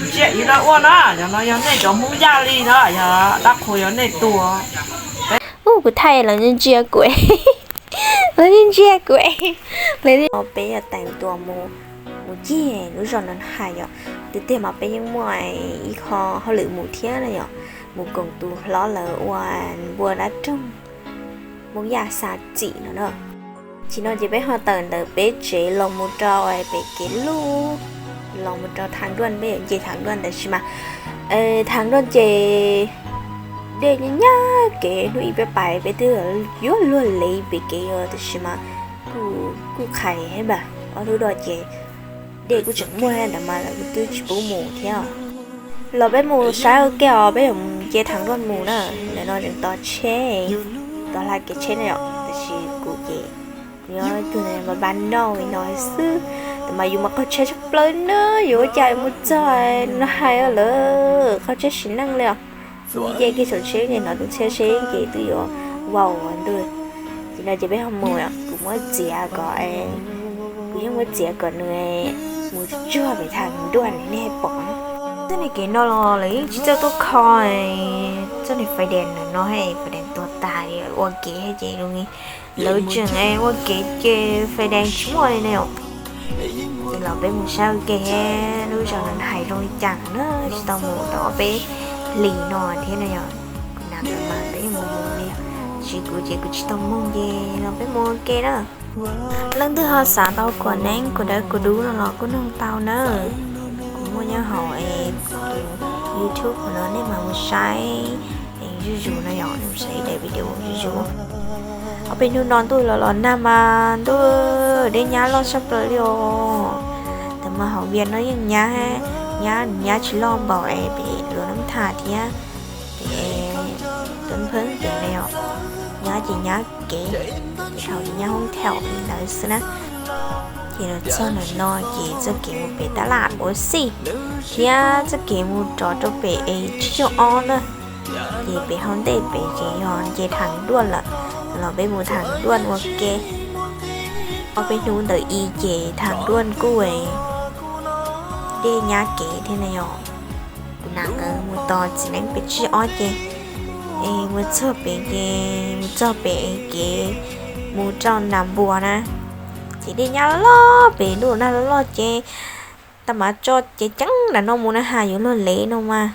Tsiaj ib no ua na, yog no yog nej cov Hmoob Yaj li na, yog dab qhuas yog nej tua. Ub, kuv thaij lawv ntsia kuv, lawv ntsia kuv, lawv, peb yuav teem tua mus, mus cig lub zos no hais yom. Tiag tiag mas peb yeej muaj ib qho hauj lwm mus thiab na yom, mus koom tus hlob lawv ua npua dab roog Hmoob Yaj xa txim no na. Tsis no ces peb ho tawm ntawm peb tsev los mus rau pem kev luj, los mus rau Thav Nruaj, peb yuav nce Thav Nruaj tab sis mas Thav Nruaj ces dej nyab nyab kev, hnub ib peb pais peb twb yuav luag lev pem kev os, tab sis mas kuj, kuj qhais thiab npam, ob lub doj ces dej kuj tseem muaj ntawd mas lawv twb tsis pub mus thiab. Los peb mus saib ua ke os, peb yuav nce Thav Nruaj mus na. Ntawm no tseem tos tsheb, tos hla kev tsheb na yom, tab sis kuv ces kuv nyob tug npab npab noj li no xwb. Tab mas yus mas qaug tsheb tshaj plaws na, yuav ua cas yuav mus txog no hais lawm, qaug tsheb sim neej li os. Nce kiag saum tsheb ces hnov tus txhiab seb ces twb yuav vau ntuj. Ces no ces peb ho mus, kuv muab txiav kom, kuv yeej muab txiav kom nws mus tsuag pem Thav Nruaj nej pom. Txoj niag kev no los lawv yeej tsis txawj tuaj kho txoj niag fais dees ntawm no, fais dees tuag tas ua kev ces zoo li lawv tseem ua kev ces fais dees tsis muaj li ne. Ces los peb mus saib ua ke lub zos no hais zoo li cas na, tsis tau mus tau ob peb hlis no thiab na yom. Kuv nam lawv mas peb yeej mus mus li, tab sis kuv ces kuv tsis tau mus ces los peb mus ua ke na. Leej twg ho xav tau kuam neeb kuv dawb kuv dub no los kuj noog tau na. Kuv muaj nyob hauv tus YouTube no, nej mam mus saib zuj zus no yom, saib daim video zuj zus. Ob peb hnub no ntuj los los nag mas ntuj, dej nyab loj tshaj plaws li os. Tab mas hauv Vias no yeej nyab, nyab, nyab tsis loj npaum es pem Luam Nab Thas thiab pem Tuam Pheeb pem na yom. Nyab ces nyab kev, ces thaum nyab hoob thaum li ntawd xwb na. Ces los txog ntawm no ces txoj kev mus pem tab laj ua xij thiab txoj kev mus rov rau pem es tsib caug ob na. Ces pem hauv ntej pem ces yog nce Thav Nruaj lawm, los peb mus Thav Nruaj ua ke. Ob peb hnub ntawm i ces Thav Nruaj kuj dej nyab kev thiab na yom. Kuv nam nkawd mus tos txiv neeb pem tsib ob ces, es mus txog pem ces mus txog pem kev mus rau Nas Npuas na, ces dej nyab loj pem ntuj nag loj loj ces tab mas tso ceev ceev nram no mus na has yuav luag lev no mas.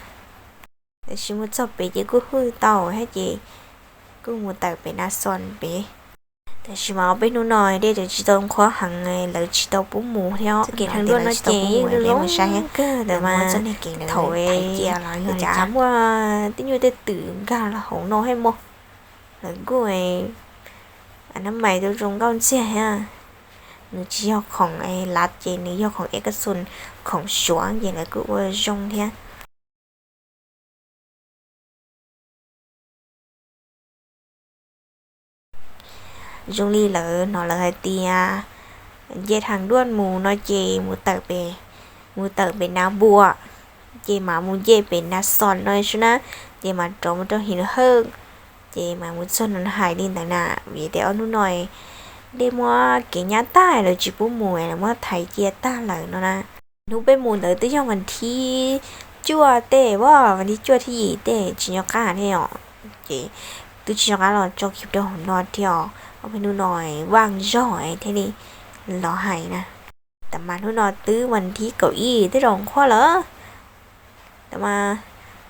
Tab sis mus txog pem ces kuj hwj tau thiab ces kuj mus tawm pem Nas Xos pem. Tab sis mas ob peb hnub no dej tsis tau qhuav heev, lawv tsis tau pub mus thiab. Txoj kev Thav Nruaj no ces yeej zoo kawg ntawm mas txoj niag kev ntawd thaum cia los yog cas muaj tej nyuj tej twm nkag los hauv no thiab mog. Lawv kuj nab mais rau zoo nkauj ntxiag thiab. Nws tsis yog khoom lav ces nws yog khoom eb kab xus, khoom suav ces lawv kuj ua zoo thiab. Zoo li lawv hnov lawv hais tias nce Thav Nruaj mus no ces mus tawm pem, mus tawm pem Nas Npuas, ces mam mus nce pem Nas Xos no xwb na, ces mam rov mus rau Him Hawj, ces mam mus txog no hais li ntawd na. Vim tias ob hnub no dej muab kev nyab tag lawv tsis pub mus, lawv muab thaiv cia tag lawm no na. Hnub peb mus ntawd twb yog vas thib cuaj tej, vas thib cuaj thib yim tej tsis nco qab thiab os. Ces twb tsis nco qab los tso kiv rau hauv no thiab os. Ob peb hnub no vaj zog thiaj li los hais na. Tab mas hnub no twb vas thib kaum ib twb zoo qhuav lawm. Tab mas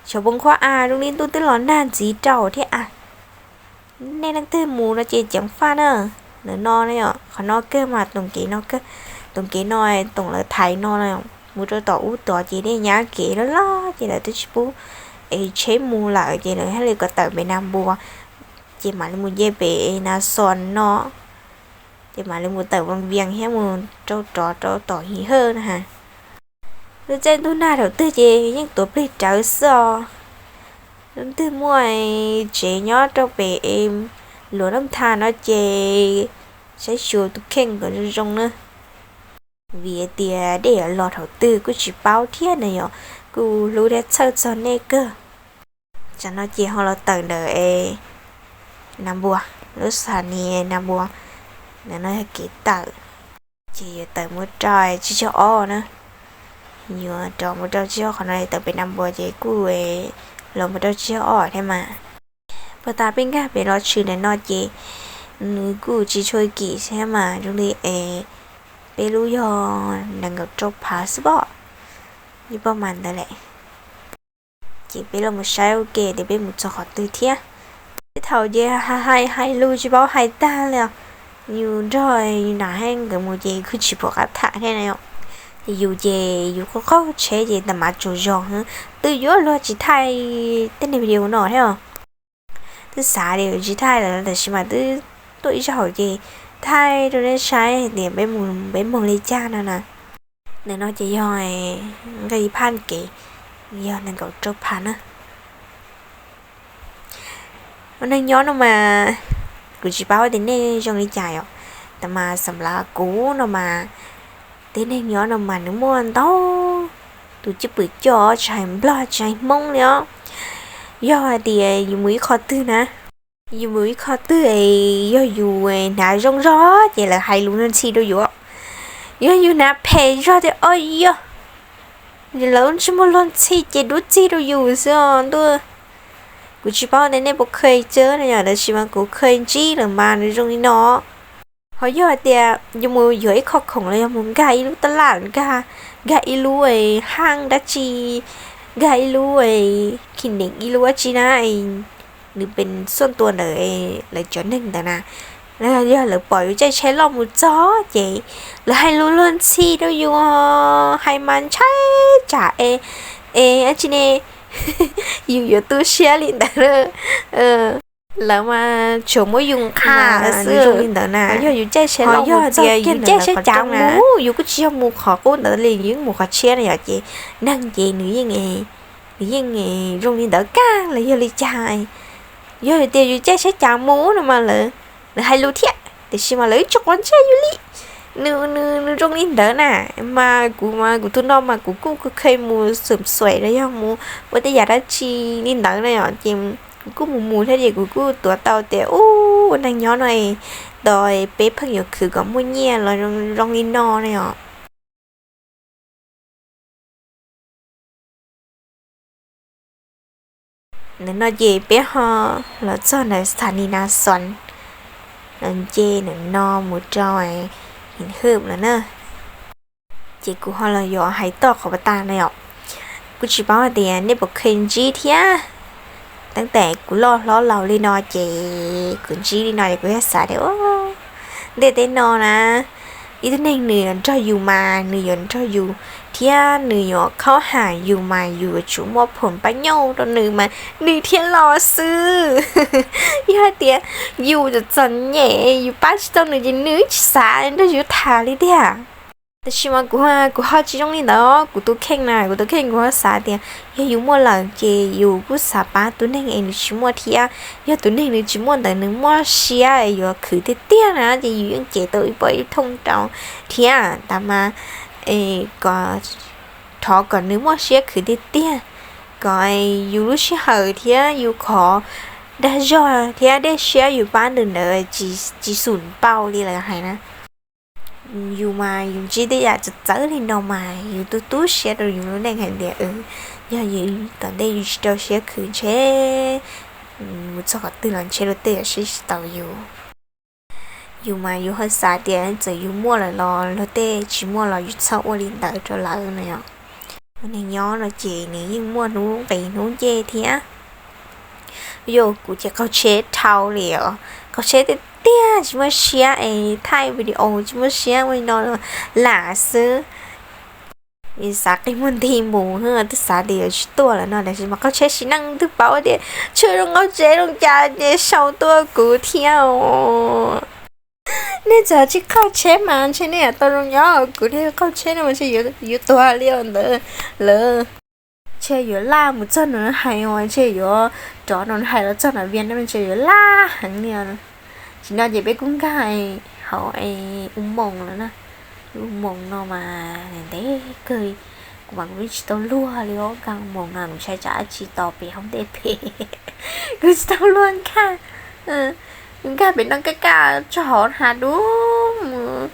xyov puas qhuav a, zoo li ntuj twb los nag ntxiv rau thiab a. Nej leej twg mus no ces ceev faj na. Ntawm no na yom, qhov no kawg mas toom kev no kawg, toom kev no, toom lawv thaiv no na, mus rau tom ub tod ces dej nyab kev loj loj ces lawv twb tsis pub es tsheb mus lawm ces lawv thiaj li kom tawm pem Nas Npuas, ces mam li mus nce pem Nas Xos no, ces mam li mus tawm Vaj Vias thiab mus rau rov rau tom Him Hawj na has. Lub caij ntuj nag thaum twg ces yeej tuav plig rawv xwb os. Leej twg muaj tsev nyob rau pem Luam Nab Thas no ces saib xyuas tus kheej kom zoo zoo na. Vim tias dej los thaum twg kuj tsis paub thiab na yom, kuj hlub thiab txhawj txog nej kawg. Tsam no ces ho los tawm ntawm Nas Npuas, lub xas ni Nas Npuas, ntawm no yog kev tawm, ces yuav tawm mus rau tsib caug ob na. Yuav rov mus rau txij qhov no tawm pem Naj Npuas ces kuj los mus rau txij ob thiab mas. Puag ta peb nkag pem los tshwm ntawm no ces nws kuj tsis tshua kim thiab mas zoo li es peb lub yog nees nkaum rau phav xwb pob, yeej pob mas ntawd lawm. Ces peb los mus saib ua ke tias peb mus txog qhov twg thiab. Tej thaum ces hais hais lus tsis paub hais tag li os. Yus nrog yus nam hab nkawd mus ces kuj tsis pom qab tham thiab na. Yus ces yus qaug qaug tsheb ces tas mas tsaug zog, twb yuav luag tsis thaij tej neeg video no thiab os. Twb xav tias tsis thaij lawm tab sis mas twb tuaj ib zaug ces thaij rau nej saib tias peb mus peb moog li cas no na. Ntawm no ces yog nqe ib phaj kev, yog nees nkaum rau phav na. Ua neeg nyob no mas kuv tsis paub tias nej zoo li cas yom, tab mas xam lav kuv no mas tej neeg nyob no mas nws muaj ntau tus cwj pwm coj tsis hais Nplog tsis hais Hmoob li os. Yog hais tias yus mus ib qho twg na, yus mus ib qho twg es yog yus hnav zoo zog ces lawv hais lus luag ntxhi rau yus. Yog yus hnav phem zog tias o yog, lawv tsis muaj luag ntxhi ces dub txig rau yus xwb os ntuj. Kuv tsis paub tias nej puas kheev txawb no yom, tab sis mas kuv kheev ntsib lawm mas nws zoo li no. Ho yog hais tias yus mus yuav ib qho khoom los yog mus nkag ib lub taj laj, nkag ib lub haaj dab tsi, nkag ib lub khi neem ib lub dab tsi na, nws pes xuaj tua ntawd lawv cov neeg ntawd na, yog lawv pom yus caij tsheb loj mus txog ces lawv hais lus luag ntxhi rau yus, hais mas ntshai tsam es, es dab tsi ne, yus yuav tu siab li ntawd. Lawv mas tsuas muab yus nqha xwb li ntawd na. Yog yus caij tsheb loj mus txog, yus caij tsheb cav mus, yus kuj tsis yog mus qhov qub ntawd li, yus mus qhov tshiab na yom, ces neeg ces nws yeej, nws yeej zoo li ntawd kag los yog li cas. Yog tias yus caij tsheb cav mus no mas lawv, lawv hais lus thiab tiam sis mas lawv tsis quav ntsej yus li. Nws, nws zoo li ntawd na. Mas kuv, mas kuv tus no mas kuv kuj kheev mus xwm xuaim los yog mus ua tej yam dab tsi li ntawd na yom, ces kuv kuj mus mus thiab ces kuv kuj tuav tau tias ua neeg nyob no tos peb pheej yuav khwv kom muaj nyiaj los zoo li no na yom. Ntawm no ces peb ho los txog ntawm tha ni na xos, los nce ntawm no mus rau hwm lawm na. Ces kuv ho los yuav hais toj qhov pas tas na yom. Kuv tsis paub hais tias nej puas kheev ntsib thiab. Tab sis kuv loj hlob laus li no ces kuv ntsib li no es kuv thiaj xav tias ntej teb no na, ib tug neeg nws yuav nrog yus mas nws yuav nrog yus thiab nws yuav khaub ham yus mas yus yuav tsum muaj phom pab nyoj rau nws mas nws thiaj los xwb. Yog hais tias yus txom txom nyem yus pab tsis tau nws ces nws tsis xav nrog yus tham li tiag. Tab sis mas kuv, kuv ho tsis zoo li ntawd, kuv tus kheej na, kuv tus kheej kuv ho xav tias yog yus muaj lawm ces yus kuj xav pab tus neeg es nws tsis muaj thiab. Yog tus neeg nws tsis muaj ntawd nws muaj siab es yuav khwv tiag tiag na ces yus yeej cev tau ib puas ib thooj rau thiab tas mas kom thov kom nws muaj siab khwv tiag tiag, kom yus lub sij hawm thiab yus qhov dag zog thiab dej siab yus pab nws ntawd tsis xum npau li lawv hais na. Yus mas yus ntsib tej yam txawv txawv li no mas yus tu tu siab rau yus lub neej hais tias yog yus tom ntej yus tsis rau siab khwv ntshe mus txog qhov twg los ntshe luag tej yuav saib tsis taus yus. Yus mas yus ho xav tias txawm yus muaj lawm los luag tej tsis muaj los yus txhob ua li ntawd rau lawv no yom. Ua neeg nyob no ces nws yeej muaj hnub nqis hnub ncej thiab. Yog kuv ces qaug tsheb dhau li os, qaug tsheb tiag tiag tsis muaj siab es thaij video tsis muaj siab ua li no lam xwb. Xav qi muag nti mus, twb xav tias yuav tsis tuaj lawm no tab sis mas qaug tsheb sim neej twb paub tias tshwj zoo qaug tsheb zoo cas ces sau tuaj kuv thiab os. Nej txawm tsis qaug tsheb mas ntshe nej tau zoo nyob, kuv thiaj qaug tsheb no mas ntshe yuav tuag li os ntawd lawm. Ntshe yuav laj mus txog nram hais os, ntshe yuav rov nram hais los txog nram Vias no ntshe yuav laj heev li os. Tsis no ces peb kuj nkag hauv u moos lawm na. U moos no mas ntev kawg, kuv mas kuv yeej tsis tau luag li os, nkag u moos no kuv ntshai tsam dab tsi tos pem hauv ntej pem. Kuv tsis tau luag nkag, nkag pem no kaj kaj tso hauv hav dub mus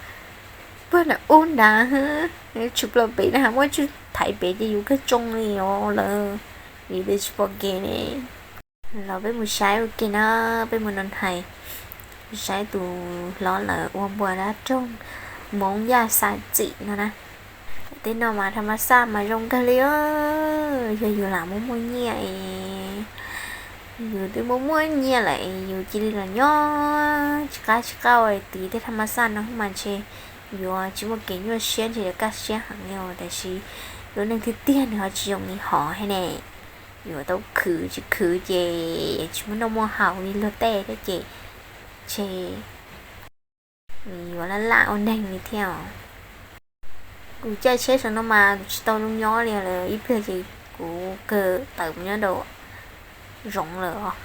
puag nram ub nrad, tshwm plaws pem na muaj thaiv pem ces yus kawg tsoo li os lawm, vim twb tsis pom kev ne. Los peb mus saib ua ke na, peb mus nov hais, saib tus hlob lawv ua npua dab roog Hmoob Yaj Xav Txim no na. Tej no mas tham ma xaj mas zoo kawg li os. Yog yus lam muaj muaj nyiaj es, yus twb muaj muaj nyiaj lawm es yus cia li los nyob tsis qab tsis qab ua tim tej tham ma xaj no mas ntshe yuav tsis muaj kev nyuaj siab, ntshe yuav kaj siab heev li os. Tab sis lub neej tiag tiag nws ho tsis zoo li hov thiab ne. Yuav tau khwv, tsis khwv ces tsis muaj noj muaj haus li luag tej thiab ces ntshe yuav laj laj ua neeg li thiab os. Kuv caij tsheb saum no mas kuv tsis tau zoo nyob li lawm, ib pliag ces kuv kawg tawm mus nyob rau zoov lawm os.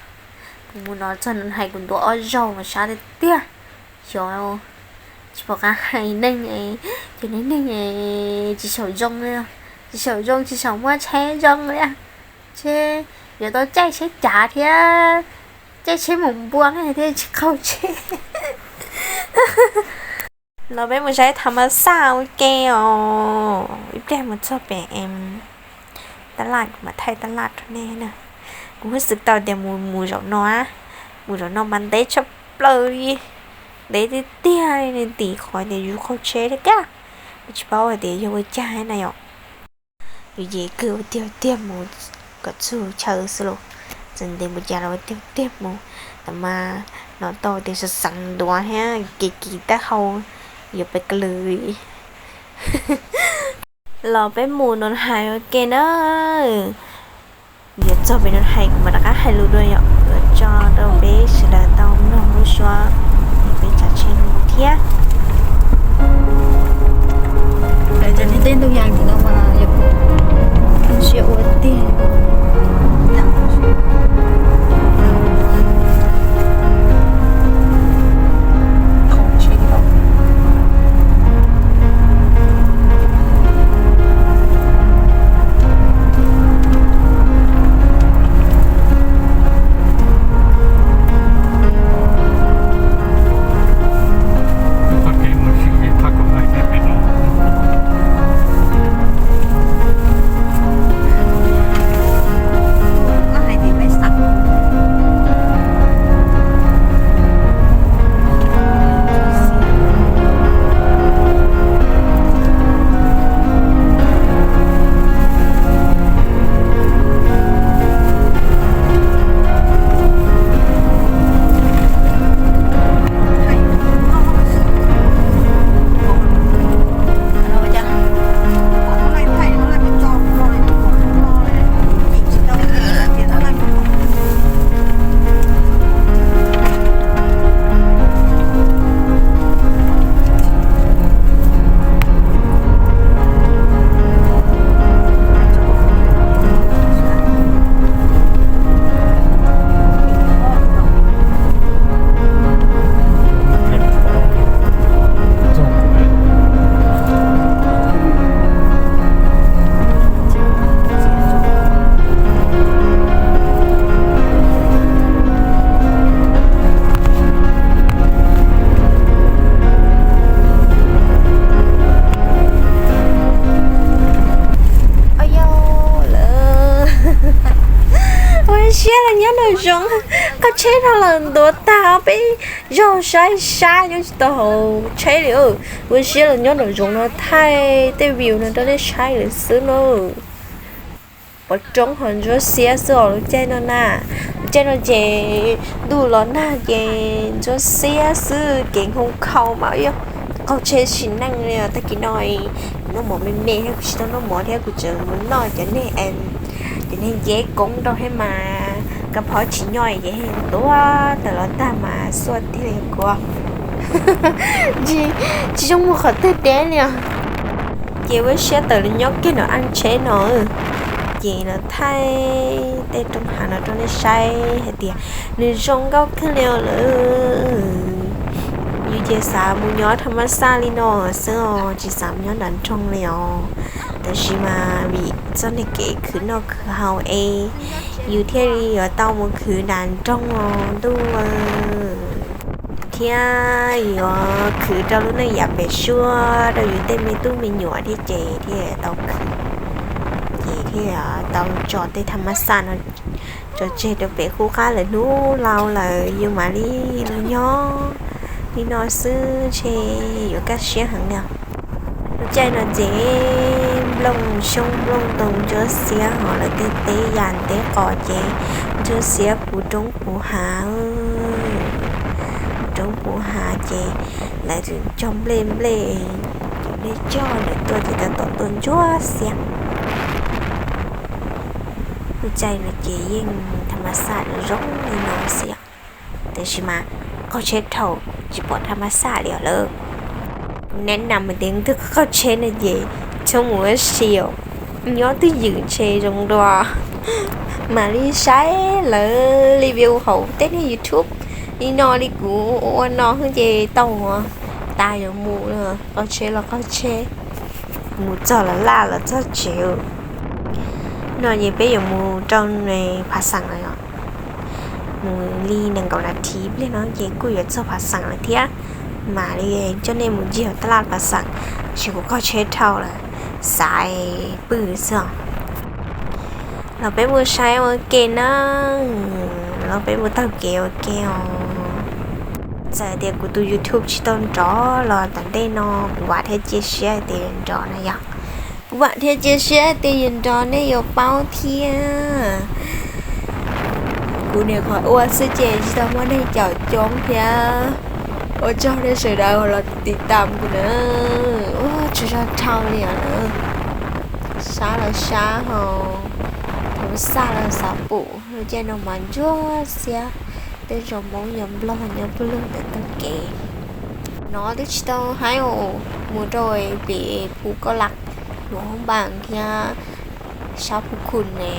Kuv mus no txog no hais kuv ntuav ob zaug mas sab tiag tiag. Xyov, tsis pom qab hais neeg, cov neeg tsis xyaum zoo li, tsis xyaum zoo, tsis xyaum muaj tsheb zoo li. Tsheb, yuav tau caij tsheb cav thiab, caij tsheb mus npua thiaj tsis qaug tsheb. Los peb mus saib tham ma xaj ua ke os. Ib pliag mus txog pem em, tab laj kuv mam thaij tab laj rau nej na. Kuv hub xwm tau tias mus mus zaum no, mus zaum no mas ntev tshaj plaws li, ntev tiag tiag li, nws tim qhov tias yus qaug tsheb thiab tiag. Kuv tsis paub hais tias yog ua cas na yom. Yus ces kawg ua tiag tiag mus kom txog chaw xwb los, txawm ntev mus cas los ua tiag tiag mus. Tam mas hnov tau tias xav xav ntuav thiab kev kis taub hau yuav pes kawg li. Los peb mus no hais ua ke na. Yuav txog pem no hais kuv mam rov qab hais lus dua yom, yuav tso rau peb sawv daws tau mloog lub suab peb tsav tsheb no mus thiab. Lawv cov neeg tej ntug yas tim no mas yog siab ua tiag. Ua siab los nyob nraum zoov, koj tsheb no los ntuav tag peb zaug saib sab nyob tsis tau hauv tsheb li. Ua siab los nyob nraum zoov no thaij tej view no rau nej saib lawm xwb na. Pov roob ho ntsuab xiab xwb os lub caij no na. Lub caij no ces ntuj los nag ces ntsuab xiab xwb, kev nkhoos khaus mas yog qaug tsheb sim neej li. Tag kis no noj mov me me thiab, kuv tsis tau noj mov thiab, kuv tseem mus noj cov neeg, cov neeg nceb koob rau thiab mas kab phob tsis nyob ces ntuav tawm los tag mas xuaj tiag li kuv. Tsis zoo mus qhov twg deb li os. Ces ua siab tawm los nyob kiag nram aj tsheb no, ces los thaij tej roob hav no rau nej saib hais tias nws zoo nkauj kawg li lawm. Yus ces xav mus nyob tham ma xaj li no xwb os, tsis xav mus nyob nram nroog li os. Tab sis mas vim txoj niag kev khwv noj khwv haus es yus thiaj li yuav tau mus khwv nram nroog os ntuj. Thiab yuav khwv rau lub neej yav pem suab rau yus tej me tub me nyuam thiab ces thiaj tau khwv. thiaj tau tso tej tha ma xaj no tso tseg rau pem qub qab lawm hnub laus lawm yus mam li los nyob li no xwb ntshe yuav kaj siab heev li os. Lub caij no ces nplooj xyoob nplooj ntoo ntsuab xiab hos lawv tej teb yam teb qos ces ntsuab xiab puv roob puv hav, puv roob puv hav ces lawv cog nplej nplej, cov nplej cog lawm tuaj ces tab tom tuaj ntsuab xiab. Lub caij no ces yeej tha ma xaj zoo li no xwb yom. Tab sis mas qaug tsheb dhau, tsis pom tha ma xaj li os lawm. Kuv neb nam tias twg qaug tsheb no ces txhob mus ua si os, nyob twj ywm ntshe zoo dua. Mam li saib lawv review hauv tej niag YouTube li no li kuv ua no xwb ces tau, tas yuav mus, qaug tsheb los qaug tsheb, mus txog los laj los txog tsev. No ces peb yuav mus rau Phav Xeem lawm os. Mus li nees nkaum nas this pliag no ces kuj yuav txog Phav Xeem lawm thiab. Mam li coj nej mus ncig hauv taj laj Phav Xeem, tab sis kuv qaug tsheb dhau lawm, xav pw xwb os. Los peb mus saib ua ke na, los peb mus taug kev ua ke os. Txawm tias kuv tus YouTube tsis tau nrov los tom ntej no kuv vam thiab cia siab tias yuav nrov na yom. Kuv vam thiab cia siab tias yuav nrov nej yuav paub thiab. Kuv nyuam qhuav ua xwb ces tsis tau muaj neeg caum coob thiab. Ua tsaug nej sawv daws los tiv tam kuv na. Ua tsaug zog dhau li os na. Sab los sab hos, thaum xaj los xav pum, lub caij no mas ntsuab xiab, tej zaum Hmoob yog Nplog nyob puag lug ntawm taug kev. No twb tsis tau haib, mus rau pem Phu Koj Laj, Luam Hoob Npaas thiab sab Phu Khun ne.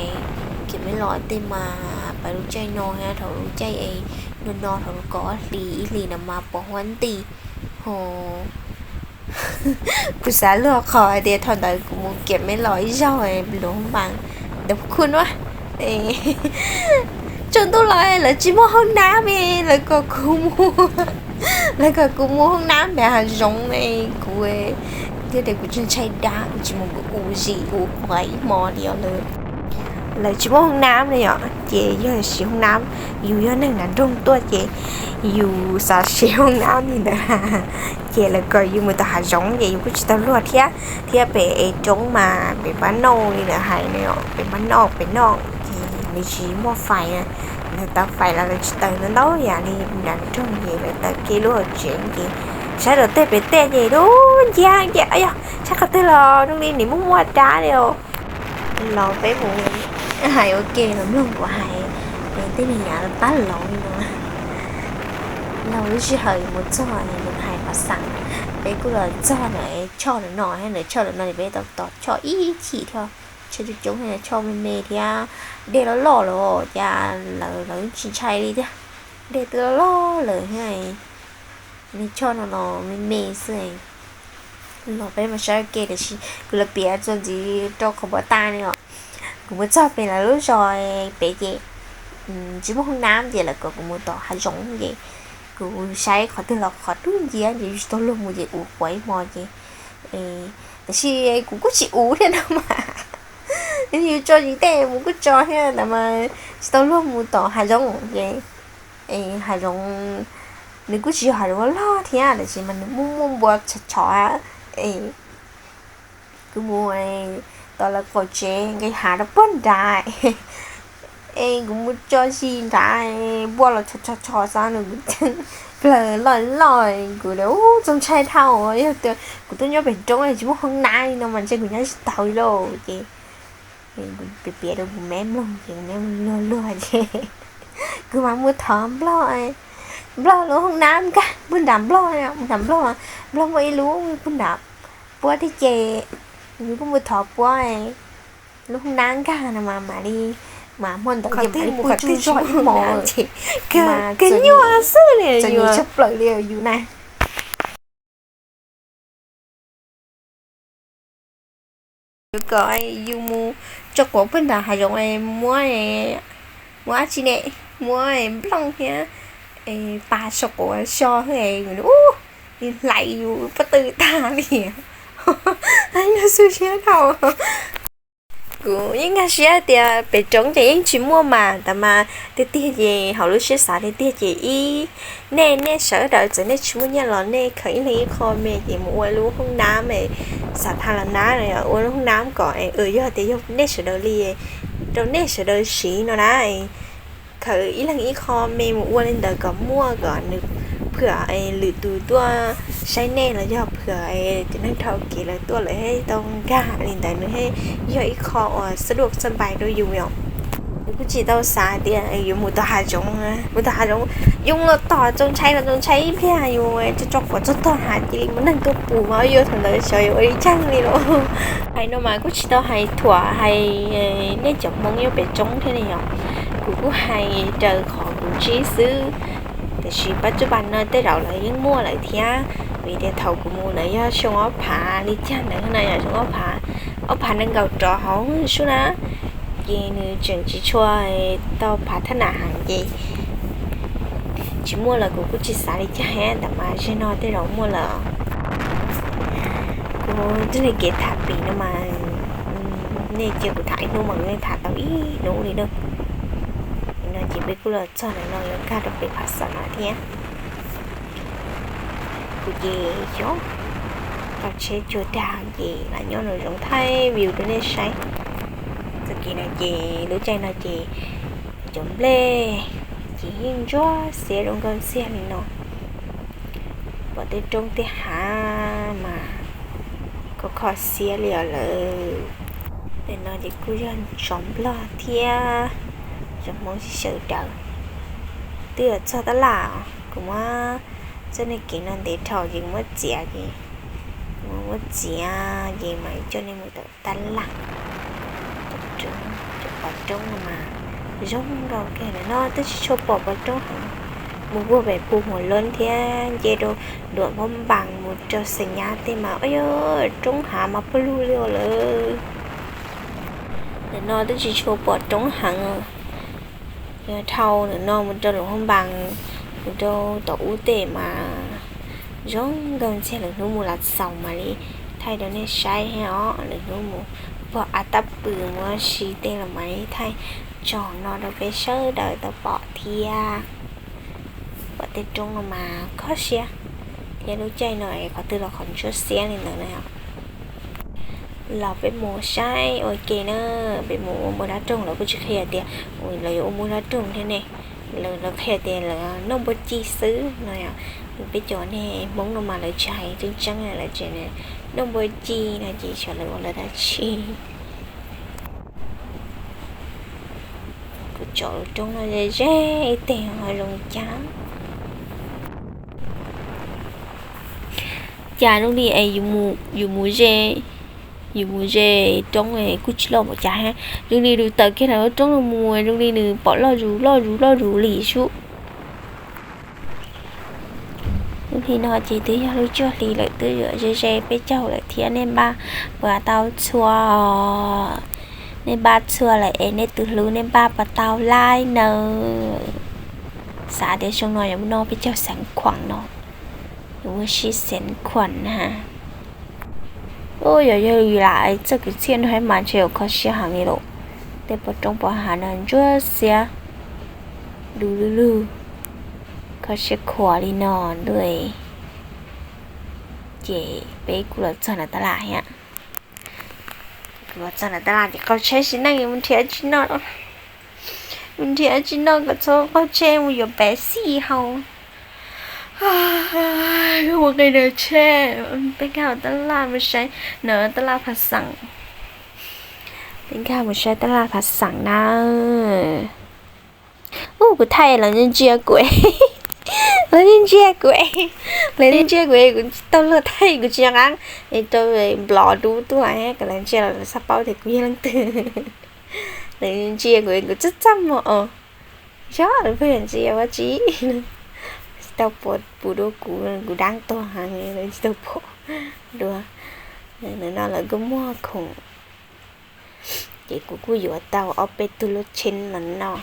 Kev me los tej mas pais lub caij no thiab thaum lub caij es no no thaum kaum ob hlis ib hlis no mas pos huab nti ho. Kuv xav luag qhov hais tias thaum ntawd kuv mus kev me los ib zaug Luam Hoob Npaas ntawm Phu Khun na, tsaus ntuj los lawv tsis muaj hoob nab, lawv kom kuv mus, lawv kom kuv mus hoob nab pem hav zoov, kuv thiaj tias kuv tsis ntshai dab, kuv tsis mus, kuv ua zis ua quav ib hmo li os lawm. Lawv tsis muaj hoob nab ne yom, ces yog siv hoob nab, yus yog neeg nram nroog tuaj ces yus xav siv hoob nab li ntawd, ces lawv kom yus mus tom hav zoov ces yus kuj tsis tau luag thiab, thiab pem es roob mas pem npab noj li lawv hais no, pem npab noj pem noj ces nws tsis muaj fais, lawv taws fais los lawv tsis taws ntau ntau yam li nram nroog ces lawv taws kiag lub hauv tsev ces saib rau tej pem tej ces lub nciab ces yog saib qhov twg los zoo li nws muaj muaj dab li os. Los peb mus hais ua ke los mloog kuv hais, tej neeg yav pab laus li no. Laug lub sij hawm mus txog nws hais Phav Xeem, peb kuj los txog ntawm choj ntawm no thiab, ntawm choj ntawm no ces peb tau tos choj ib chim thiab, choj coob coob thiab, choj me me thiab, dej loj loj los cas lawv lawv tsis ntshai li thiab, dej twb loj loj lawm thiab. Me choj no los me me xwb. Los peb mus saib ua ke tiam sis kuv los piav txuas ntxiv rau qhov npau tas ne os. Kuv mus txog pem lawv lub zos pem ces tsis muaj hoob nab ces lawv kom kuv mus tom hav zoov ces kuv saib qhov twg los qhov dub nciab ces yus tsis tau luag mus ces ua quav ib hmo ces, tab sis kuv kuj tsis ua thiab no mas, yus tso yus tej mus kuj tso thiab ntawd mas tsis tau luag mus tom hav zoov ces hav zoov, nws kuj tsis yog hav zoov loj thiab tab sis mas nws muaj muaj npua tshov tshov. Kuv mus tom lawv qaum tsev nqis hav rau puag nrad, es kuv mus tso zis nrad, npua los tshov tshov tshov xwb, nws kuj plawg loj loj, kuv tias ub txaus ntshai dhau, yog tias kuv tuaj nyob pem roob tsis muaj hoob nab li no mas ntshe kuv nyob tsis tau li lauj ces kuv piav piav rau kuv me mloog ces kuv me mloog luag luag ces kuv mam mus thov Nplog, Nplog lub hoob nab nkag puag nram Nplog, mus nram Nplog, Nplog muaj ib lub puag nram puab thiab ces nws kuj mus thov puab lub hoob nab nkag no mas mam li, mas hmo ntawd ces mam li kuj tsuj zog ib hmos, kawg nyuaj xwb li, txom nyem tshaj plaws li yus na. Yuav kom yus mus tso quav puag nram hav zoov muab, muab dab tsi ne, muab nplooj thiab pas saum quav so, ub, hlais yus pob tw tag li. Yog xwb siab dhau. Kuv yeej nkag siab tias pem roob ces yeej tsis muaj mas tab mas tiag tiag ces hauv lub siab xav tiag tiag ces ib, nej nej sawv daws txawm nej tsis muaj nyiaj los nej khaws ib leeg ib qho me ces mus ua lub hoob nab, xav tha los nab, ua lub hoob nab kom yog tias yog nej sawv daws li, rau nej sawv daws siv no na. Khaws ib leeg ib qho me mus ua li ntawd kom muaj kom nws phwm lwm tus tuaj saib nej los yog phwm cov neeg dhau kev lawv tuaj lawv thiaj tau nkag li ntawd, nws thiaj yog ib qho uas xab duaj xab npais rau yus yom. Yus kuj tsis tau xav tias yuav mus tom hav zoov, mus tom hav zoov yoo los tom txaus ntshai los txaus ntshai ib pliag yus tso tso quav txog tog hav cia li muaj neeg tuaj pus mas yuav thaum ntawd xyov yuav ua li caag li los. Hais no mas kuj tsis tau hais thuam hais nej cov Hmoob nyob pem roob thiab ne yom. Kuv kuj hais raws qhov kuv ntsib xwb, tiam sis pab tsuj pas no tej zaum lawv yeej muaj lawm thiab, vim tias thaum kuv mus ntawd yog xyoo ob phav li cas ntawd no yom, xyoo ob phav, ob phav nees nkaum rov hauv sub na, ces nws tseem tsis tshua tau phav thab nam heev ces tsis muaj lawm kuv kuj tsis xav li cas thiab, tab mas zaum no tej zaum muaj lawm. Kuv txoj kev tham pem no mas nej cia kuv tham ib hnub mas kuv yeej tham tau ib hnub li na. No ces peb kuj los txog ntawm no yuav nkag rau pem Phav Xaum no thiab. Kuv ces xyov, tau tsheb cuag dag ces lam nyob no zoo thaij view rau nej saib. Txoj kev no ces lub caij no ces cov nplej ces yeej ntsuab xiab zoo nkauj ntxiag li no. Pom tej roob tej hav mas kho kho siab li os lawm. Ntawm no ces kuj yog tsov nplog thiab, tsov Hmoob sib xyaw daws. Twb yuav txog tab laj, kuv muab txoj kev no ntev dhau ces kuv muab txiav ces, kuv muab txiav ces mam coj nej mus tom tab laj. Cov pov roob no mas zoo nkauj kawg, ntawm no twb tsis tshua pom pov roob heev. Mus puag pem Phu Hmuas Loob thiab nce rau Duam Npab Npas mus rau Xeem Nyab tej mas, roob hav mas pawg lug li lawm. Ntawm no twb tsis tshua pom roob heev. Yog dhau ntawm no mus rau Luam Npab Npas, mus rau tom ub tej mas zoo nkauj ntxiag, lwm hnub mus Lav Xaus mam li thaij rau nej saib thiab os. Lwm hnub mus puag av tab pw mus ua si tej los mam li thaij tso no rau peb sawv daws tau pom thiab. Pom tej roob no mas kho siab, thiab lub caij no es qhov twg los qhov ntsuab xiab li ntawd na. Los peb mus saib ua ke na, peb mus ua npua dab roog, lawv kuj tsis qhia tias lawv yuav ua npua dab roog thiab ne. Lawv qhia tias lawv noj npua ci xwb no yom. Peb cov neeg Hmoob no mas lawv tsis hais tseeb tseeb, lawv tseem noj npua ci no ces xyov lawv ua lawv dab tsi. Kuv tsom lub roob no ze ze ib teg ho zoo cas. Cas zoo li es yus mus ze, yus mus ze roob kuj tsis loj npaum cas thiab, zoo li yus tawm kiag ntawm lub roob no mus zoo li nws pom loj zus loj zus loj zus li sub. Lub hli no ces twb yog lub cuaj hli lawm, twb yuav ze ze peb caug lawm thiab, nej npaj puas tau txhua, nej npaj txhua lawm es nej tus hlub nej npaj puas tau laib nawb. Xav tias xyoo no yuav mus noj peb caug xeev khuam no, yuav mus sib xeev khuam na. Ub, yog yog li lam txoj kwv txhiaj no mas ntshe yuav kho siab heev li lawm. Tej pov roob pov hav no ntsuab xiab du lug lug, kho siab khuav li no ntuj. Ces peb kuj los txog nram tab laj thiab. Kuv los txog nram tab laj ces qaug tsheb sim neej mus nrhiav tsis noj, mus nrhiav tsis noj kom txhob qaug tsheb mus yuav pev xij haus. Mus qis nws tsheb, peb nkag tab laj mus saib na, tab laj Phav Xeem. Peb nkag mus saib tab laj Phav Xeem na. Ub, kuv thaij lawv ntsia kuv, lawv ntsia kuv, lawv ntsia kuv, kuv tsis tau luag thaij, kuv tsis nco qab rau nplov dub tuaj kom lawv ntsia los lawv xav paub tias kuv yog leej twg. Lawv ntsia kuv, kuv txaj txaj muag os. Xyov lawv pheej ntsia ua tsi, tsis tau pom pum dua kuv, kuv dab tuag heev, lawv tsis tau pom dua. Nim no lawv kuj muag khoom, ces kuv kuj yuav tau ob peb tug lub tsheb los noj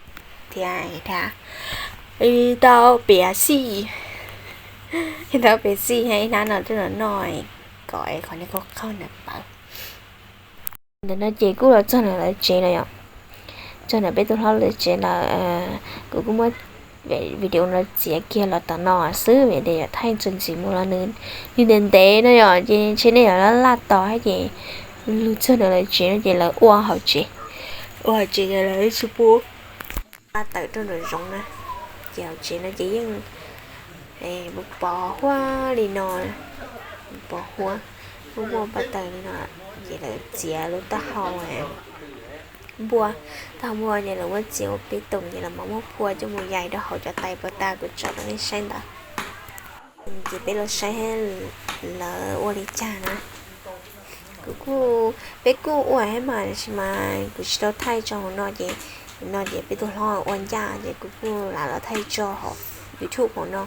thiab, ib tau piav xij, ib tau piav xij thiab ib hnab no coj los noj kom qhov niag qaug qaug ntawd pawv. Ntawm no ces kuj los txog ntawm lawv tsev lawm yom. Txog ntawm peb tus hlob lawv tsev lawm, kuv kuj muab video no txiav kiag los tom no xwb vim tias yog thaij txuas ntxiv mus los nws ntev ntev no yom, ces ntshe nej yuav laj laj tos thiab ces lug txog ntawm lawv tsev no ces lawv ua hauv tsev, ua hauv tsev ces lawv tsis pub pab tawm rau nraum zoov na. Ces hauv tsev no ces yeej pos huab li no, pos huab, muaj muaj pab tawm li no, ces lawv txiav lub taub hau npua, taub hau npua ces lawv muab txiav ua peb toom ces lawv mam muab phua coj mus yais rau hauv cov tais puas tas kuv tso rau nej saib ntawd. Ces peb los saib lawv ua li cas na. Kuv kuj, peb kuj ua thiab mas tab sis mas kuv tsis tau thaij tso hauv no ces, no ces peb tus hlob ua ncaj ces kuv kuj lam los thaij tso hauv YouTube hauv no.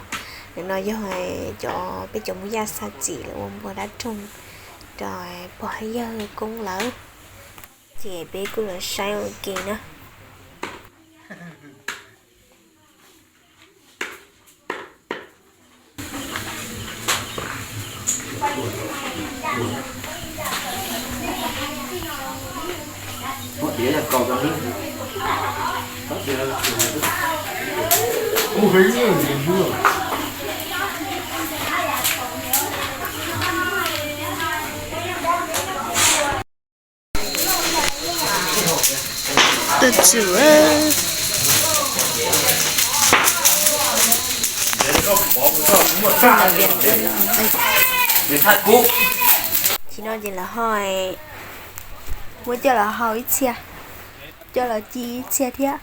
Ntawm no yog cov, peb cov Hmoob Yaj Xaj Txim lawv ua npua dab roog rau pog yawg koob lawv. Ces peb kuj los saib ua ke na. Tuaj txug. Tsis no ces lawv ho muab coj los hau ib txhia, coj los ci ib txhia thiab.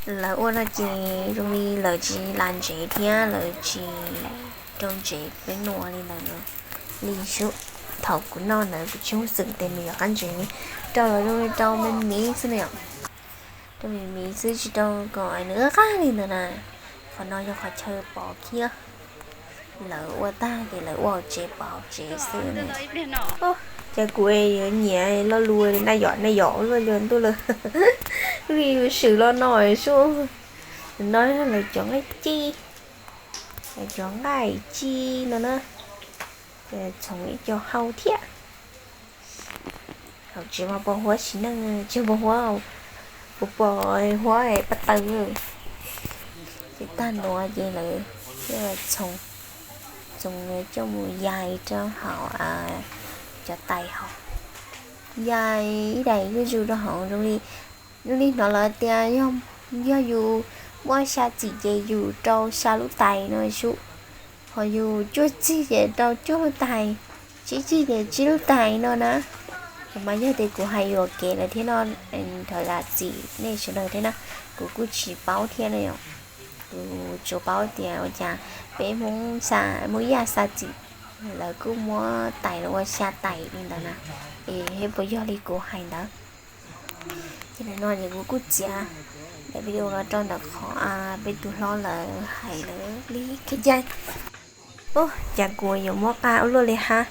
Lawv ua no ces zoo li lawv tsis las ntsev thiab lawv tsis rau ntsev peb nua li ntawd li sub. Thaum kuv noj ntawd kuv tsis muaj xwm tias nws yuav qab ntsev, rau los zoo li rau me miv xwb na yom. Rau me miv xwb tsis rau kom nws qab li ntawd na. Qhov no yog qhov chaw pov khiab. Lawv ua tag ces lawv ua hauv tsev pov hauv tsev xwb. Cas kuv yuav nyiam lo lus naj yom naj yom luaj li ntuj lawm. Li swm los no sub. No lawv cov nqaij ci, lawv cov nqaij ci no na. Txhoov ib co hau thiab. Hauv tsev mas pos huab sim neej, tsis pos huab, puas pos huab pab taws. Ces tag nuav ces lawv txhoov, txhoov coj mus yais rau hauv cov tais hauv. Yais ib daim zuj zus rau hauv zoo li, zoo li hnov lawv tias yog yus muaj xya txim ces yus rau xya lub tais no sub. Ho yus cuaj txig ces rau cuaj lub tais, tsib txig ces tsib lub tais no na. Mas yog tias kuv hais yuam kev lawm thiab no, thov zam txim nej sawv daws thiab na. Kuv kuj tsis paub thiab na yom. Kuv tsuas paub tias ua cas peb Hmoob xa, Hmoob Yaj xa txim, lawv kuj muab tais los ua xya tais li ntawd na. Es puas yog li kuv hais ntawd? Ces nim no ces kuv kuj txiav daim video los rau ntawm qhov peb tus hlob lawv hais lawv li kev cai. Ub, cas kuv yuav muab qaj ua luaj li hab,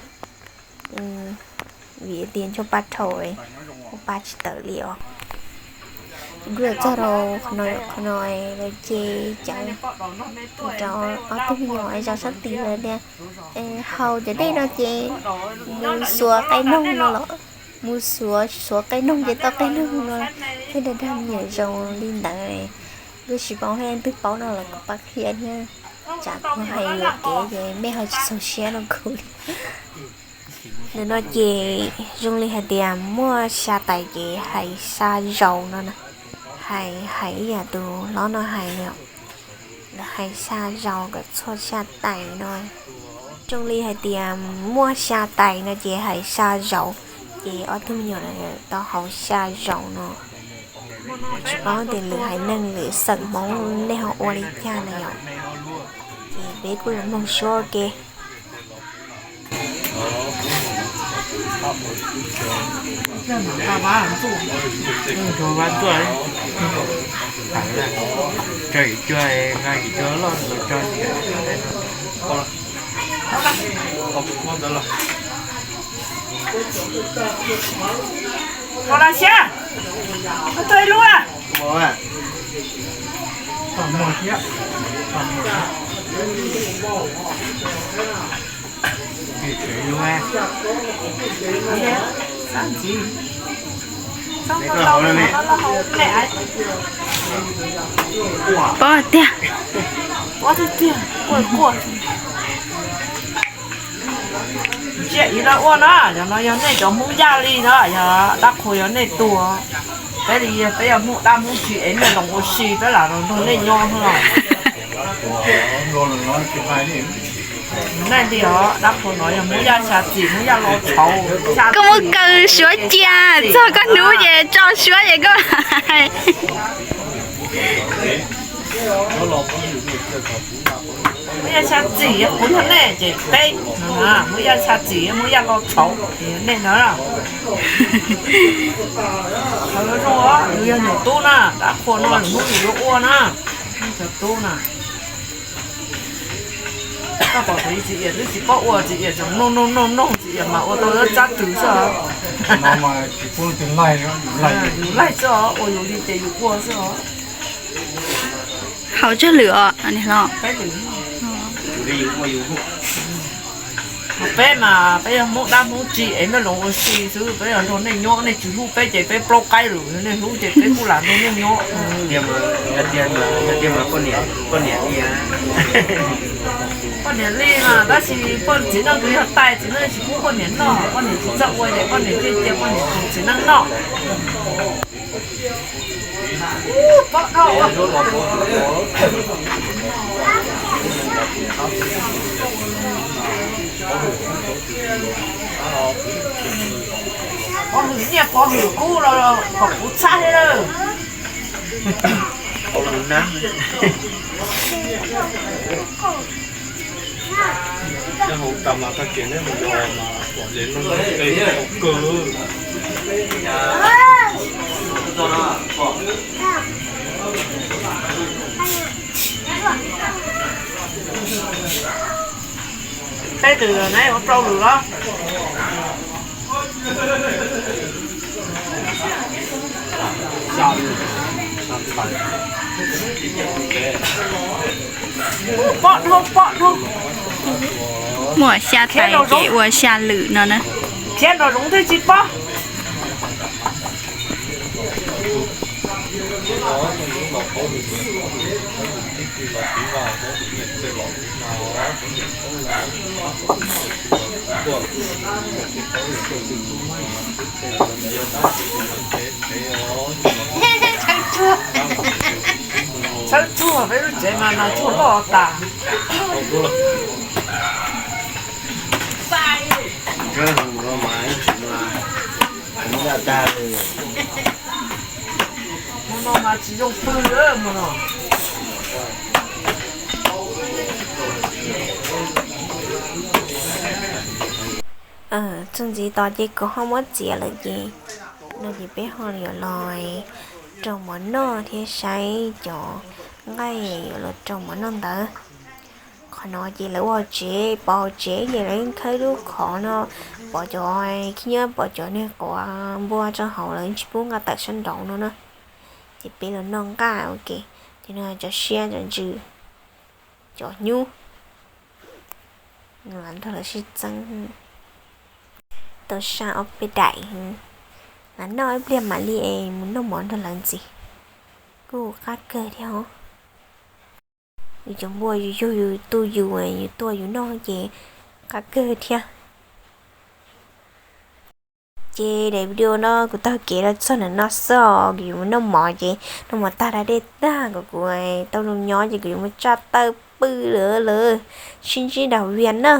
vim tias ncho pa dhau, muab pa tsis tawm li os. Ces kuv los txog rau qhov no, qhov no lawv ces cawv rau ob tug me nyuam zov sab tid lawv tias haus cov dej no ces mus xuas qe noog no los, mus xuas, xuas qe noog ces tau qe noog no, thiaj li dag me nyuam zoo li ntawd. Kuj tsis paub hais leej twg paub no los kuv pab qhia thiab, tsam kuv hais yuam kev ces mej ho tsis txaus siab rau kuv li. Ntawm no ces zoo li hais tias muaj xya tais ces hais xya zaus no na. Hais, hais ib yam tus hlob no hais, lawv hais xya zaus kom txhua xya tais no. Zoo li hais tias muaj xya tais no ces hais xya zaus, ces ob tug me nyuam tau haus xya zaus no. Tsis paub tias lwm haiv neeg lwm xeem Hmoob nej ho ua li cas na yom. Ces peb kuj los mloog suab ua ke. Ua los xyab, ua tau ib lub a. Pov tiag, pov tiag, quaj quaj. Ntsia ib no ua na, yog no yog nej cov Hmoob Yaj li na, yog dab qhuas yog nej tug. Peb li peb yog Hmoob dab Hmoob tsi es nej los ua si peb lam los nrog nej nyob no. Nej li os, dab qhuas no yog Hmoob Yaj xya txim, Hmoob Yaj los tshauv. Koj muab kaw suav cia txog koj hnub ces tso suav ces koj hais. Hmoob Yaj xya txim, kuv yog nej ces peb, Hmoob Yaj xya txim, Hmoob Yaj los tshauv, nej na. Zoo, yus yog nyuam tub na, dab qhuas no lwm hnub yus yuav ua na. Cov tub na. Koj pom txiv iam twb tsis paub ua, txiv iam tseem noog noog noog noog, txiv iam mas ua tau lab tsab twg xwb. Yus laig xwb os, ua yus li ces yus ua xwb os. Haus tsawg lwm os? Peb mas peb yog Hmoob dab Hmoob tsi es nej los ua si xwb, peb yog nrog nej nyob, nej tsis hlub peb ces peb plaub qaib lawm, nej hlub ces peb kuj lam nrog nej nyob. Poj niam li mas tab sis poj txiv neej twb yog tais txiv neej tsis pub poj niam noj, poj niam tsis txawj ua ces poj niam thiaj cia poj niam tus txiv neej noj. Pov hwm nyiaj pov hwm kub los kom kuv txhab thiab lawm. Peb tug na ua rau lwm los. Pom dhau, pom dhau. Muaj xya tais ces ua xya lwm no na. Thiab nrog zoov twb tsis pom. Txhawb tsuag peb lub tsev mas nas tsuag loj tas. Mus no mas tsis zoo pw lawm mus no. Txuas ntxiv tos ces kuv ho muab txiav lawm ces no ces peb ho yuav los rau mov noj thiab saib cov nqaij yuav los rau mov noj ntawd. Qhov no ces lawv ua hauv tsev, pov hauv tsev ces lawv khawb lub qhov no, pov cov khib nyiab, pov cov niag quav npua rau hauv, lawv tsis pub nqa tawm sab nraud no na. Ces peb los noj nqaij ua ke, ces no cov siab, cov ntsws, cov hnyuv, nrog lawv sib txeeb. Tau sab ob peb daim, lam noj ib pliag mam li es mus noj mov nrog lawv ntxiv. Kuj qab kawg thiab os. Yus cov npua yus yug yus tu yus, yus tua yus noj ces qab kawg thiab. Ces daim video no kuv taug kev los txog ntawm no xwb os, kuv yuav mus noj mov ces noj mov tag da dej tag kom kuv tau zoo nyob ces kuv yuav mus tsa taw pw lawm lawm. Sib ntsib daim video na.